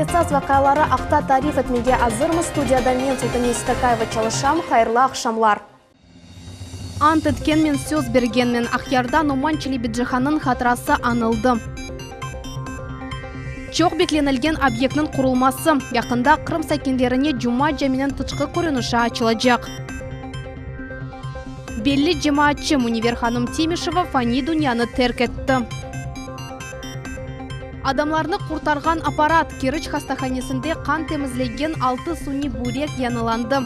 esas vaqiaları aqta tarif etmege azırmız. Studiyada men, Sultaniye Seytakayeva, çalışam. Hayırlı aqşamlar! Ant etkenmen, söz bergenmen, Aqyarda Noman Çelebicihannıñ hatırası añıldı. Çoq beklenilgen obyektniñ qurulması, yaqında Qırım sakinlerine Cuma caminiñ tışqı körünişi açılacaq. Belli cemaatçı Münevver hanım Temişeva faniy dünyanı terk etti. Adamlarnı qurtarğan apparat, Keriç hastahanesinde qan temizlegen altı suniy bürek yañılandı.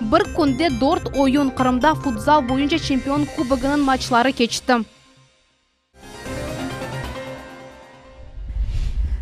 Bir künde dört oyun, Qırımda futzal boyunca çempion kubogınıñ maçları keçti.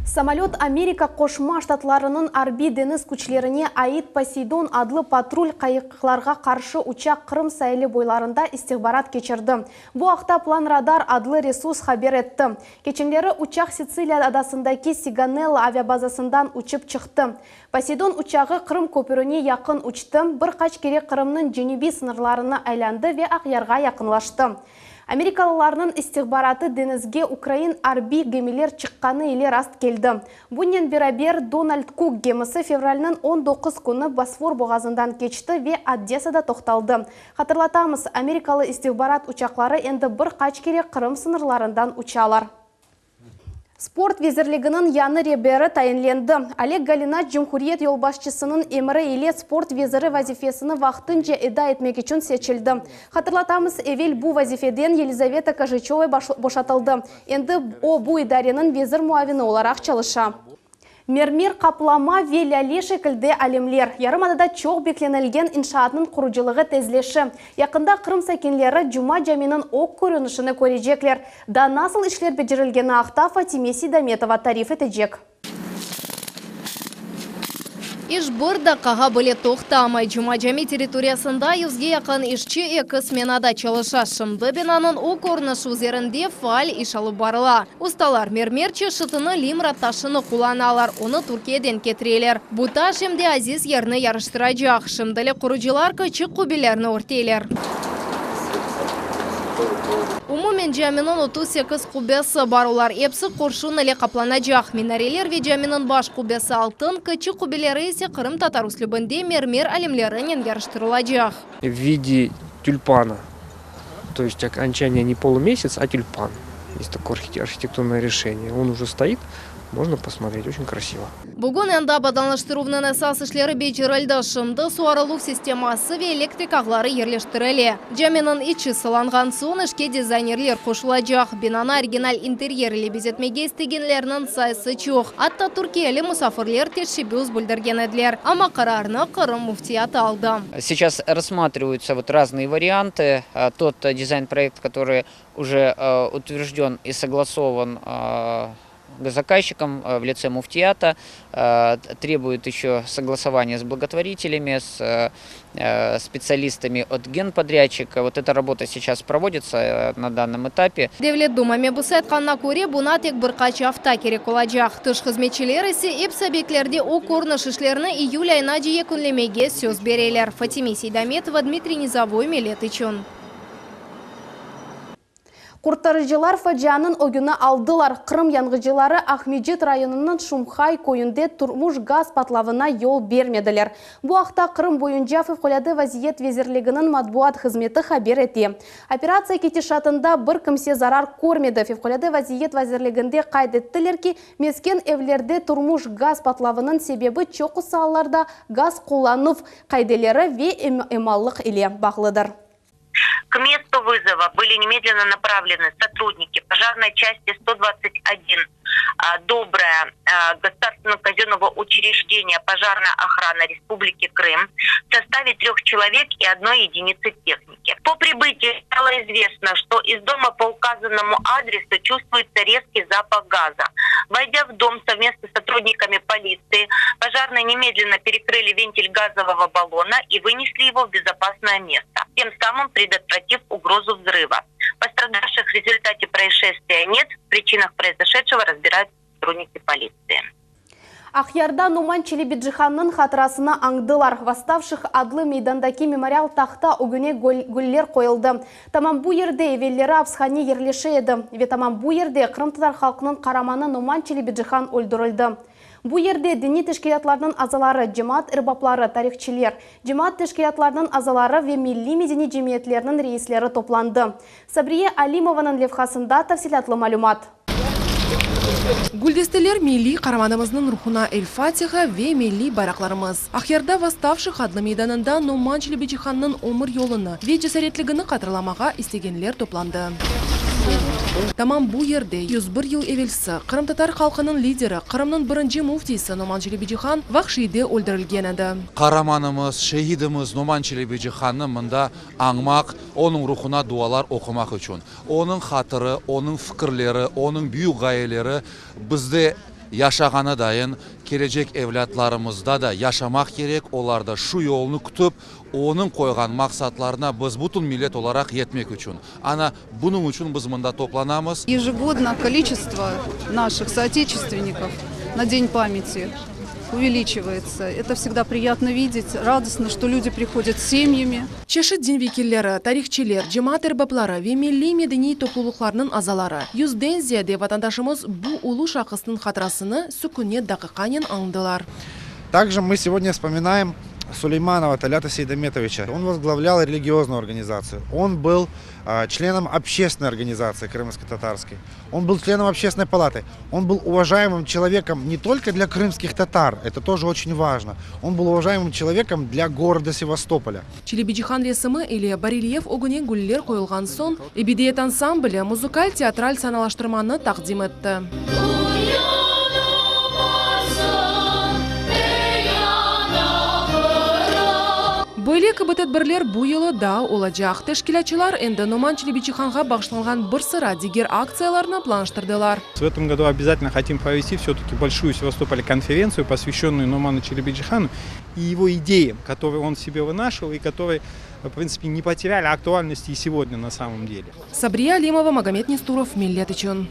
Samolöt Amerika Qoşma Ştatlarınıñ Arbiy-deñiz küçlerine ait Poseydon adlı patrul qayıqlarğa qarşı uçaq Qırım saili boylarında istihbarat keçirdi. Bu aqta PlanRadar adlı resurs haber etti. Keçenleri uçaq Sitsiliya adasındaki Sigonella aviabazasından uçıp çıqtı. Poseydon uçağı Qırım köpürine yaqın uçtı, bir qaç kere Qırımnıñ cenübiy sıñırlarını aylandı ve Aqyarğa yaqınlaştı. Amerikalılarnıñ istihbaratı deñizge ukrain arbiy gemiler çıqqanı ile rast keldi. Bunen beraber, Donald Kuk gemisi fevralniñ 19 künü Bosfor boğazından keçti ve Odesada toqtaldı. Hatırlatamız, amerikalı istihbarat uçaqları endi bir qaç kere Qırım sıñırlarından uçalar. Sport vezirliginiñ yañı reberi tayinlendi. Oleg Galinaç cumhuriyet yolbaşçısınıñ emri ile sport veziri vazifesini vaqtınca eda etmek içün seçildi. Hatırlatamız, evel bu vazifeden Yelizaveta Kojeçova boşatıldı. Endi o bu idareniñ vezir muavini olaraq çalışa. Mermer qaplama ve lâle şekilde alemler, yarımadada çoq beklenilgen inşaatnıñ qurucılığı tezleşe. Yaqında Qırım sakinleri Cuma caminiñ ög körünişini körecekler. Daa nasıl işler becerilgeni aqta Fatime Seydametova tarif etecek. İş bir daqqağa bile toqtamay. Cuma cami territoriyasında yüzge yaqın işçi eki smenada çalışa. Şimdi binanıñ ög körünişi üzerinde faal iş alıp barıla. Ustalar mermer çeşitini, limra taşını qullanalar, onı Türkiyeden ketireler. Bu taş em de aziz yerni yaraştıracaq. Şimdilik qurucılar kiçik qubbelerni örteler. Umumen caminiñ 38 qubbesi bar, olar epsi qurşun ile qaplanacaq. Minareler ve caminiñ baş qubbesi altın, kiçik qubbeleri ise qırımtatar üslübinde mermer alemlerinen yaraştırılacaq. V vide tülpana. То есть окончание не полумесяц, а тюльпан. Есть такое архитектурное решение. Он уже стоит, можно посмотреть, очень красиво. Bugün endi abadanlaştıruvnıñ esas işleri becerildi. Şimdi suvarıluv sisteması ve elektrik ağları yerleştirile. Caminiñ içi sılanğan soñ işke dizaynerler qoşulacaq. Binanı original interyer ile bezetmege istegenlerniñ sayısı çoq. Atta türkiyeli musafirler teşebbüs bildirgen ediler. Amma qararnı Qırım müftiyatı aldı. Сейчас рассматриваются вот разные варианты. Тот дизайн-проект, который уже утвержден и согласован заказчиком в лице муфтията, требует еще согласования с благотворителями, с специалистами от генподрядчика. Вот эта работа сейчас проводится на данном этапе. Devlet Duma mebusı aytqanına köre, buña tek bir qaç afta kerek olacaq. Tış hızmetçiler ise episi obyektlerde ög körüniş işlerini iyül ayınace yekünlemege söz bereler. Fatime Seydametova, Dmitriy Nizovoy, Millet içün. Qurtarıcılar facianıñ ögüni aldılar. Qırım yanğıcıları Aqmescit rayonınıñ Şumhay köyünde turmuş gaz patlavına yol bermediler. Bu aqta Qırım boyunca Fevqulâde vaziyet vezirliginiñ matbuat hızmeti haber ete. Operatsiya ketişatında bir kimse zarar körmedi. Fevqulâde vaziyet vazirliginde qayd ettiler ki, mesken evlerde turmuş gaz patlavınıñ sebebi çoqusı allarda gaz qullanuv qaideleri ve emallıq ile bağlıdır. К месту вызова были немедленно направлены сотрудники пожарной части 121 Добрая государственного казенного учреждения пожарная охрана Республики Крым в составе трех человек и одной единицы техники. По прибытии стало известно, что из дома по указанному адресу чувствуется резкий запах газа. Войдя в дом совместно с сотрудниками полиции, пожарные немедленно перекрыли вентиль газового баллона и вынесли его в безопасное место, тем самым предотвратив угрозу взрыва. Пострадавших в результате происшествия нет, в причинах произошедшего разбираются сотрудники полиции. Aqyarda Noman Çelebicihannıñ hatırasını añdılar. Vosstavşih adlı meydandaki memorial tahta ögüne güller qoyuldı. Tamam bu yerde evelleri apshane yerleşe edi ve tamam bu yerde qırımtatar halqınıñ qaramanı Noman Çelebicihan öldürildi. Bu yerde diniy teşkilâtlarnıñ azaları, cemaat erbapları, tarihçiler, cemaat teşkilâtlarınıñ azaları ve milliy-medeniy cemiyetlerniñ reisleri toplandı. Sabriye Alimovanıñ levhasında tafsilâtlı malümat. Güldesteler milliy qaramanımıznıñ ruhuna El Fatiha ve milliy bayraqlarımız. Aqyarda Vosstavşih adlı meydanında Noman Çelebicihannıñ ömür yolunı ve cesaretligini hatırlamağa istegenler toplandı. Tamam bu yerde 101 yıl evelsi qırımtatar halqınıñ lideri, Qırımnıñ birinci müftisi Noman Çelebicihan vahşiyde öldürilgen edi. Qaramanımız, şehidimiz Noman Çelebicihannı mında añmaq, onıñ ruhuna dualar oqumaq içün. Onıñ hatırı, onıñ fikirleri, onıñ büyük ğayeleri bizde yaşağanı dayın, kelecek evlâtlarımızda da yaşamaq kerek, olar da şu yolnı kütip, onıñ qoyğan maqsatlarına biz bütün millet olaraq yetmek içün. Ana, bunıñ içün biz mında toplanamız. Ежегодно количество наших соотечественников на День памяти увеличивается. Это всегда приятно видеть, радостно, что люди приходят с семьями. Çeşit din vekilleri, tarihçiler, cemaat erbapları ve milliy-medeniy toplulıqlarnıñ azaları, yüzden ziyade vatandaşımız bu ulu şahısnıñ hatırasını sükünet daqiqanen añdılar. Также мы сегодня вспоминаем Сулейманова Талята Сейдамета, Он возглавлял религиозную организацию. Он был членом общественной организации крымско-татарской. Он был членом общественной палаты. Он был уважаемым человеком не только для крымских татар, это тоже очень важно. Он был уважаемым человеком для города Севастополя. Çelebicihan resimi ile barelyef ögüne güller qoyulğan soñ, Ebediyet ansambli muzıkal-teatral sanalaştırmanı taqdim etti. Böyle kibi tedbirler bu yılı daa olacaq. Teşkilâtçılar endi Noman Çelebicihanğa bağışlanğan bir sıra diger aktsiyalarnı planlaştırdılar. В этом году обязательно хотим провести все-таки большую в Севастополе конференцию, посвященную Нуману Челебиджихану и его идеям, которые он в себе вынашивал и которые, в принципе, не потеряли актуальности и сегодня на самом деле. Sabriye Alimova, Magomed Nesturov, Millet içün.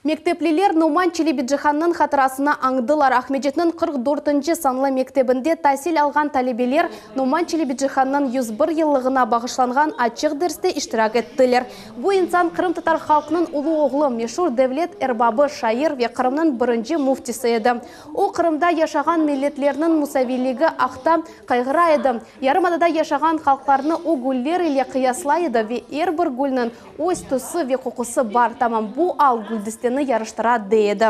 Mektepliler Noman Çelebicihannıñ hatırasını añdılar. Aqmescitniñ 44-nci sanlı mektebinde tasil alğan talebeler Noman Çelebicihannıñ 101 yıllığına bağışlanğan açıq derste iştirak ettiler. Bu insan qırımtatar halqınıñ ulu oğlu, meşur devlet erbabı, şair ve Qırımnıñ birinci müftisi edi. O, Qırımda yaşağan milletlerniñ musaviyligi aqta qayğıra edi. Yarımadada yaşağan halqlarnı o güller ile qıyaslay edi ve er bir gülniñ öz tüsü ve qoqusı bar, tamam bu al güldesteni yaraştıra, dey edi.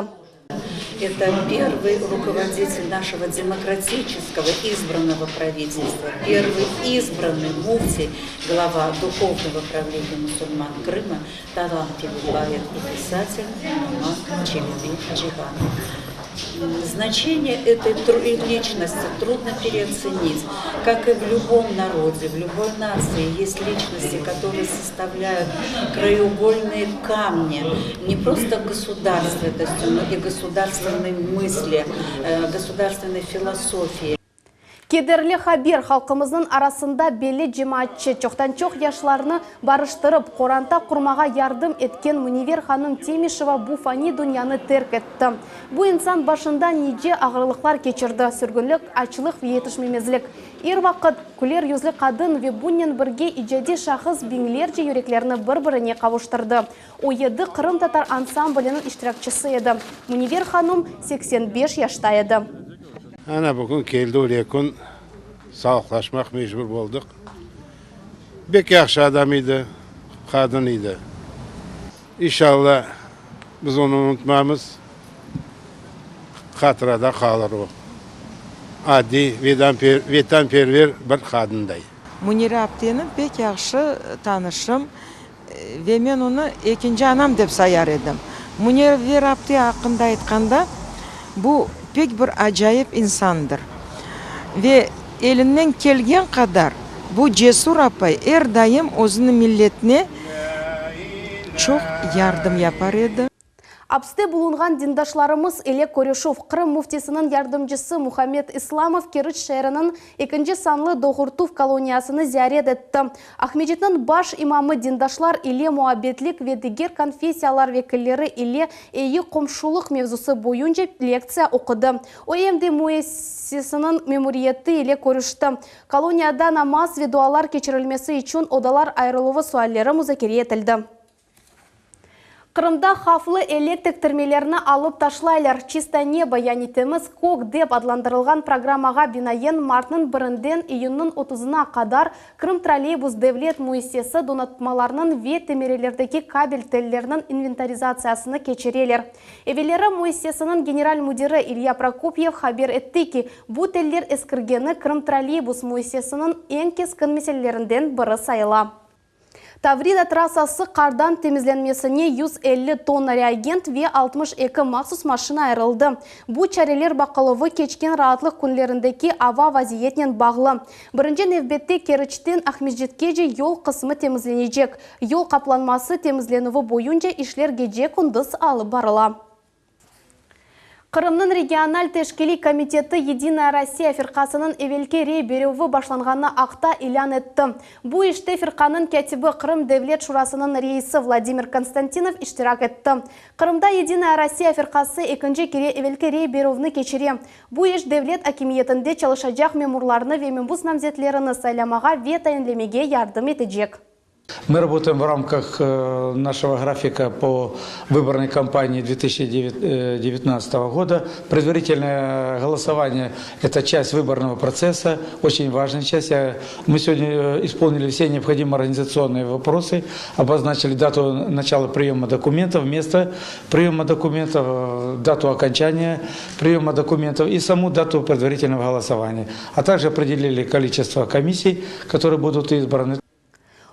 Это первый руководитель нашего демократического избранного правительства, первый избранный муфтий, глава духовного правления мусульман Крыма, талантливый поэт и писатель Нуман Челеби Джихан. Значение этой личности трудно переоценить. Как и в любом народе, в любой нации есть личности, которые составляют краеугольные камни не просто государственности, но и государственной мысли, э, государственной философии. Kederli haber halqımıznıñ arasında belli cemaatçı, çoqtan-çoq yaşlarnı barıştırıp, qoranta qurmağa yardım etken Münevver hanım Temişeva bu fani dünyanı terk etti. Bu insan başından nice ağırlıqlar keçirdi, sürgünlik, açlıq ve yetişmemezlik. Er vaqıt küler yüzlü qadın ve bunnen birge icadiy şahıs biñlerce yüreklerni bir-birine qavuştırdı. O yedi qırımtatar ansambliniñ iştirakçisi edi. Münevver hanım 85 yaşta edi. Ana bugün keldi öyle kün, sağlıqlaşmaq mecbur boldıq. Bek yahşı adam edi, qadın edi. İnşallah, biz onı unutmamız, hatırada qalır o, adiy, vetanperver bir qadınday. Münire apteni pek yahşı tanışım ve men onı ekinci anam dep sayar edim. Münevver apte aqqında aytqanda, bu pek bir acayip insandır ve elinden kelgen qadar bu cesur apay er daim özüniñ milletine çoq yardım yapar edi. Apste bulunğan dindaşlarımız ile körüşüv Qırım Müftisiniñ yardımcısı Muhammed İslamov Keriç şeeriniñ ekinci sanlı doğurtuv koloniyasını ziyaret etti. Aqmescitniñ baş imamı dindaşlar ile muabbetlik ve diger konfessiyalar vekilleri ile eyi qomşulıq mevzusı boyunca lektsiya oqudı. O em de müessiseniñ memuriyeti ile körüşti. Koloniyada namaz ve dualar keçirilmesi içün odalar ayırıluvı sualleri muzakere etildi. Qırımda havflı elektrik tirmelerini alıp taşlaylar. Çistoye nebo, yani Temiz kök dep adlandırılğan programmağa binaen martnıñ birinden iyünniñ otuzına qadar Krımtrolleybus devlet müessisesi donatmalarnıñ ve temerelerdeki kabel telleriniñ inventarizatsiyasını keçireler. Evelleri müessisesiniñ general müdiri İlya Prokopyev haber etti ki, bu teller eskirgeni Krımtrolleybus müessisesiniñ eñ keskin meselelerinden biri sayıla. Tavrida trassası qardan temizlenmesine 150 tonna reagent ve 62 mahsus maşina ayırıldı. Bu çareler baqıluvı keçken raatlıq künlerindeki ava vaziyetnen bağlı. Birinci nevbette Keriçten Aqmescitkece yol qısmı temizlenecek. Yol qaplanması temizlenüvi boyunca işler gece-kündüz alıp barıla. Qırımnıñ regional teşkiliy komiteti Yedinaya Rossiya firqasınıñ evelki rey berüvi başlanğanı aqta ilân etti. Bu işte firqanıñ kâtibi Qırım Devlet Şurasınıñ reisi Vladimir Konstantinov iştirak etti. Qırımda Yedinaya Rossiya firqası ekinci kere evelki rey berüvni keçire. Bu iş devlet akimiyetinde çalışacaq memurlarnı ve mebus namzetlerini saylamağa ve tayinlemege yardım etecek. Мы работаем в рамках э, нашего графика по выборной кампании 2019 года. Предварительное голосование – это часть выборного процесса, очень важная часть. Мы сегодня э, исполнили все необходимые организационные вопросы, обозначили дату начала приема документов, место приема документов, э, дату окончания приема документов и саму дату предварительного голосования. А также определили количество комиссий, которые будут избраны.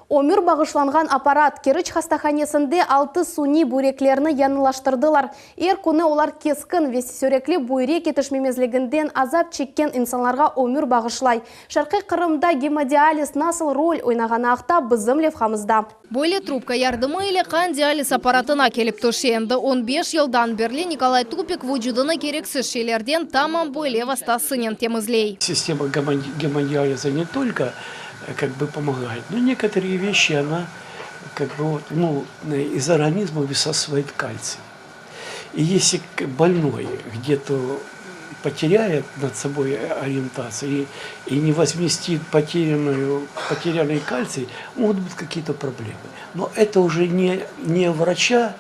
Ömür bağışlanğan apparat, Keriç hastahanesinde altı suniy büyreklerni yañılaştırdılar. Er künü olar keskin ve sürekli büyrek yetişmemezliginden azap çekken insanlarğa ömür bağışlay. Şarqiy Qırımda gemodializ nasıl rol oynağanı aqta bizim levhamızda. Böyle trubka yardımı ile qan dializ apparatına kelip tüşe. Endi on beş yıldan berli Nikolay Tupik vucudını kereksiz şeylerden tamam böyle vastasınen temizley. Система гемодиализа не только как бы помогает, но некоторые вещи она как бы вот, ну, из организма высасывает кальций. И если больной где-то потеряет над собой ориентацию и, и не возместит потерянную, потерянный кальций, могут быть какие-то проблемы. Но это уже не, не врача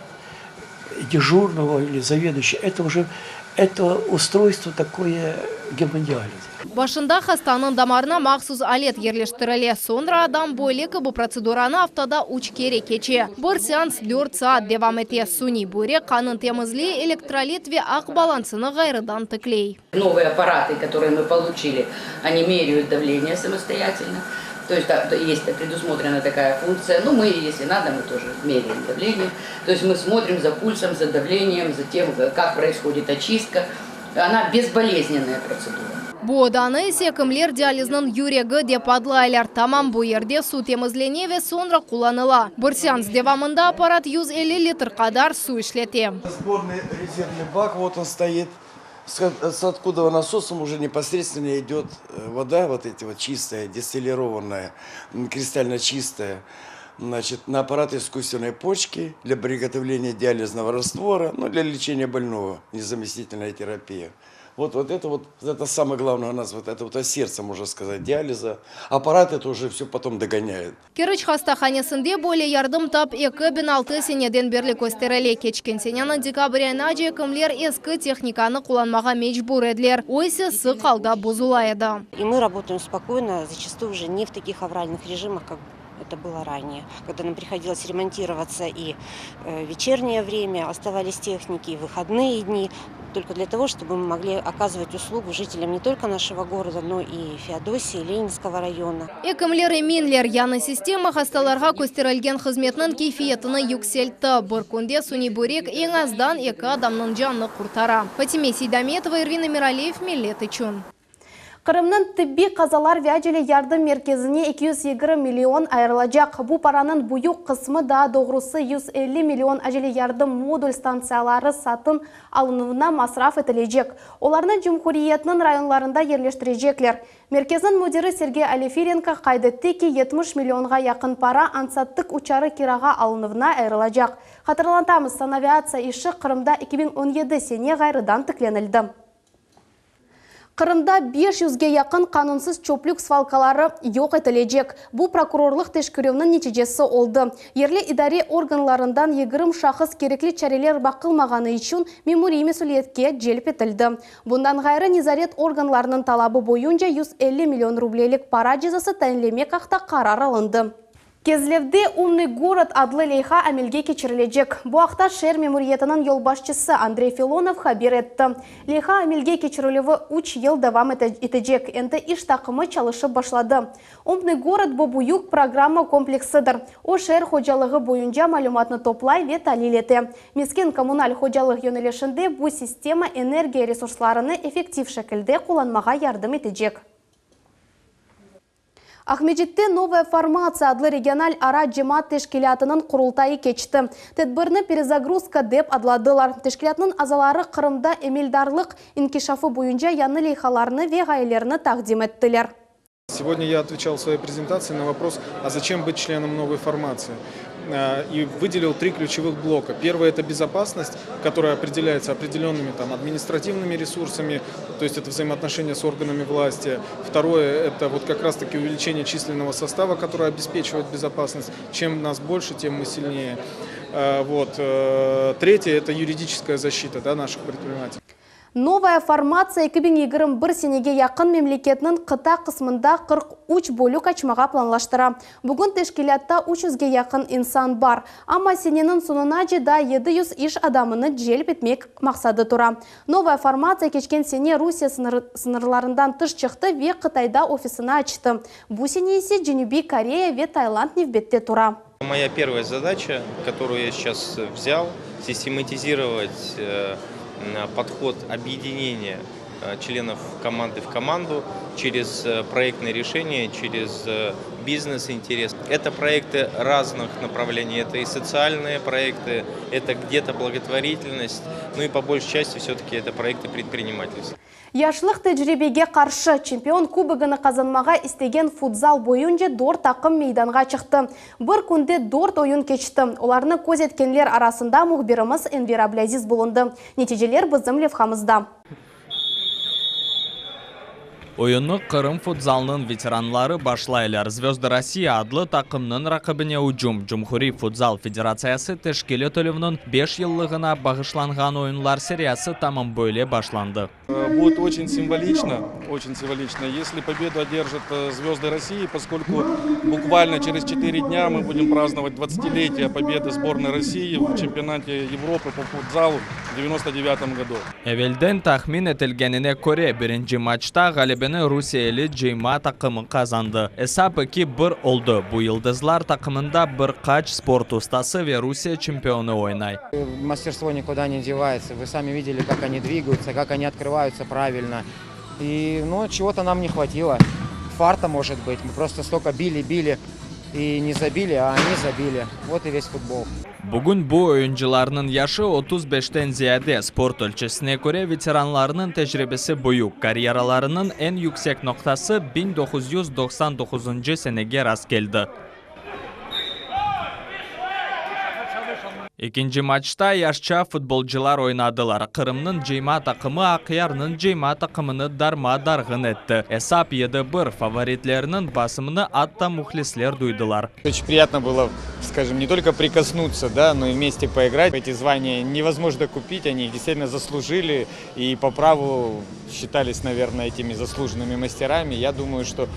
дежурного или заведующего, это уже это устройство такое гемодиализа. Başında hastanıñ damarına mahsus alet yerleştirile. Soñra adam böyle kibi protseduranı aftada üç kere keçe. Bir seans dört saat devam ete. Suniy büyrek qannı temizley, elektrolit ve aq balansını ğayrıdan tikley. Новые аппараты, которые мы получили, они меряют давление самостоятельно. То есть да, есть предусмотрена такая функция. Ну, мы, если надо, мы тоже меряем давление. То есть мы смотрим за пульсом, за давлением, за тем, как происходит очистка. Она безболезненная процедура. Bu odanı ise ekimler dializniñ yüregi dep adlaylar. Tamam bu yerde suv temizlene ve soñra qullanıla. Bir seans devamında apparat 150 litr qadar suv işlete. Сборный резервный бак, вот он стоит, с, с откуда насосом уже непосредственно идет э, вода, вот эти вот чистая, дистиллированная, кристально чистая, значит, на аппарат искусственной почки для приготовления диализного раствора, ну, для лечения больного, незаместительная терапия. Вот, вот это вот, это самое главное у нас, вот это вот сердце, можно сказать, диализа. Аппарат это уже все потом догоняет. Keriç hastahanesinde böyle yardım tap 2006 seneden berli kösterile. Keçken seneniñ dekabr ayınace ekimler eski tehnikanı qullanmağa mecbur ediler. O ise sıq alda bozula edi. И мы работаем спокойно, зачастую уже не в таких авральных режимах, как это было ранее, когда нам приходилось ремонтироваться и э, в вечернее время, оставались техники, и в выходные дни, только для того, чтобы мы могли оказывать услугу жителям не только нашего города, но и Феодосии, Ленинского района. Ekimler eminler, yañı sistema hastalarğa kösterilgen hızmetniñ keyfiyetini yükseltti. Bir künde suniy büyrek eñ azdan eki adamnıñ canını qurtara. Fatime Seydametova, Ervin Emiraliyev, Millet içün. Qırımnıñ tibbiy qazalar ve acele yardım merkezine 220 million ayırılacaq. Bu paranıñ büyük qısmı, daa doğrusı 150 million acele yardım modul stantsiyaları satın alınuvına masraf etilecek. Olarnı cumhuriyetniñ rayonlarında yerleştirecekler. Merkezniñ müdiri Sergey Olefirenko qayd etti ki, 70 millionğa yaqın para Ansat tik uçarı kirağa alınuvına ayırılacaq. Hatırlantamız, sanaviatsiya işi Qırımda 2017 sene ğayrıdan tiklenildi. Qırımda beş yüzge yaqın qanunsız çöplük svalkaları yoq etilecek. Bu prokurorlıq teşkerüvniñ neticesi oldı. Yerli idare organlarından 20 şahıs kerekli çareler baqılmağanı içün memuriy mesüliyetke celp etildi. Bundan ğayrı, nezaret organlarınıñ talabı boyunca 150 million rublelik para cezası tayinlemek aqta qarar alındı. Kezlevde Umnıy gorod adlı leyha amelge keçirilecek. Bu aqta şeer memuriyetiniñ yolbaşçısı Andrey Filonov haber etti. Leyha amelge keçirilüvi üç yıl devam etecek, endi iş taqımı çalışıp başladı. Umnıy gorod bu büyük programma kompleksidir. O, şeer hocalığı boyunca malümatnı toplay ve talil ete. Mesken-kommunal hocalıq yönelişinde bu sistema energiya resurslarını effektiv şekilde qullanmağa yardım etecek. Aqmescitte Novaya formatsiya adlı regional ara cemaat teşkilâtınıñ qurultayı keçti. Tedbirni Perezagruzka dep adladılar. Teşkilâtnıñ azaları Qırımda emeldarlıq inkişafı boyunca yañı leyhalarnı ve ğayelerni taqdim ettiler. Сегодня я отвечал в своей презентации на вопрос, а зачем быть членом новой формации? И выделил три ключевых блока. Первое – это безопасность, которая определяется определенными там, административными ресурсами, то есть это взаимоотношения с органами власти. Второе – это вот как раз-таки увеличение численного состава, который обеспечивает безопасность. Чем нас больше, тем мы сильнее. Вот. Третье – это юридическая защита да, наших предпринимателей. Novaya formatsiya 2021 senege yaqın memleketniñ qıta qısmında 43 bölük açmağa planlaştıra. Bugün teşkilâtta 300ge yaqın insan bar. Amma seneniñ soñunace daa 700 iş adamını celp etmek maqsadı tura. Novaya formatsiya keçken sene Rusiye sıñırlarından tış çıqtı ve Qıtayda ofisini açtı. Bu sene ise Cenübiy Koreya ve Tailand nevbette tura. Моя первая задача, которую я сейчас взял, систематизировать подход объединения членов команды в команду через проектные решения, через бизнес-интерес. Это проекты разных направлений, это и социальные проекты, это где-то благотворительность, ну и по большей части все-таки это проекты предпринимательства. Yaşlıq tecribege qarşı çempion kubogını qazanmağa istegen futzal boyunca dört taqım meydanğa çıqtı. Bir künde dört oyun keçti. Olarnı köz etkenler arasında mühbirimiz Enver Ablâziz bulundı. Neticeler bizim levhamızda. Oyunnı Qırım futzalınıñ veteranları başlaylar. Zvezdı Rossii adlı taqımnıñ raqibine ücüm, Cumhuriy futzal federatsiyası teşkil etilüviniñ beş yıllığına bağışlanğan oyunlar seriyası tamam böyle başlandı. Будет очень символично, очень символично, если победу одержат Звезды России, поскольку буквально через 4 дня мы будем праздновать 20-летие победы сборной России в чемпионате Европы по футзалу в 99 году. Evelden tahmin etilgenine köre, birinci matçta ğalebeni rusiyeli cıyma taqımı qazandı. Esap 2-1 oldı. Bu yıldızlar taqımında bir qaç sport ustası ve Rusiye çempionı oynay. Мастерство никуда не девается. Вы сами видели, как они двигаются, как они открываются правильно. И, ну, чего-то нам не хватило. Фарта, может быть. Мы просто столько били, били и не забили, а они забили. Вот и весь футбол. Bugün bu oyuncılarnıñ yaşı 35-ten ziyade. Sport ölçüsine köre veteranlarnıñ tecribesi büyük. Karyeralarınıñ eñ yüksek noqtası 1999 senege rast keldi. Ekinci matçta yaşça futbolcılar oynadılar. Qırımnıñ cıyma taqımı Aqyarnıñ cıyma taqımını darma-darğın etti. Esap 7-1, favoritlerniñ basımını atta mühlisler duydılar. Очень приятно было, скажем, не только прикоснуться, да, но и вместе поиграть. Эти звания невозможно купить, они их действительно заслужили и по праву считались, наверное, этими заслуженными мастерами. Я думаю, что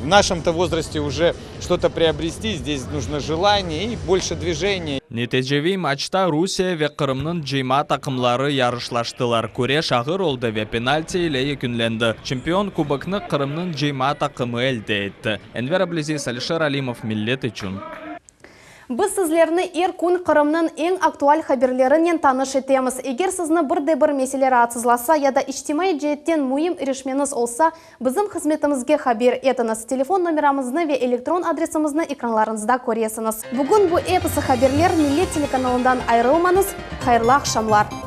в нашем-то возрасте уже что-то приобрести, здесь нужно желание и больше движения. Neticeviy matçta Rusiye ve Qırımnıñ cıyma taqımları yarışlaştılar. Küreş ağır oldı ve penalti ile yekünlendi. Çempion kuboknı Qırımnıñ cıyma taqımı elde etti. Enver Ablâziz, Alişer Alimov, Millet içün. Biz sizlerni er kün Qırımnıñ eñ aktual haberlerinen tanış etemiz. Eger sizni bir de bir mesele raatsızlasa ya da içtimaiy ceetten müim irişmeñiz olsa, bizim hızmetimizge haber etiñiz. Telefon nomeramıznı ve elektron adresimizni ekranlarıñızda köresiñiz. Bugün bu episi haberler Millet telekanalından ayırılmañız. Hayırlı aqşamlar!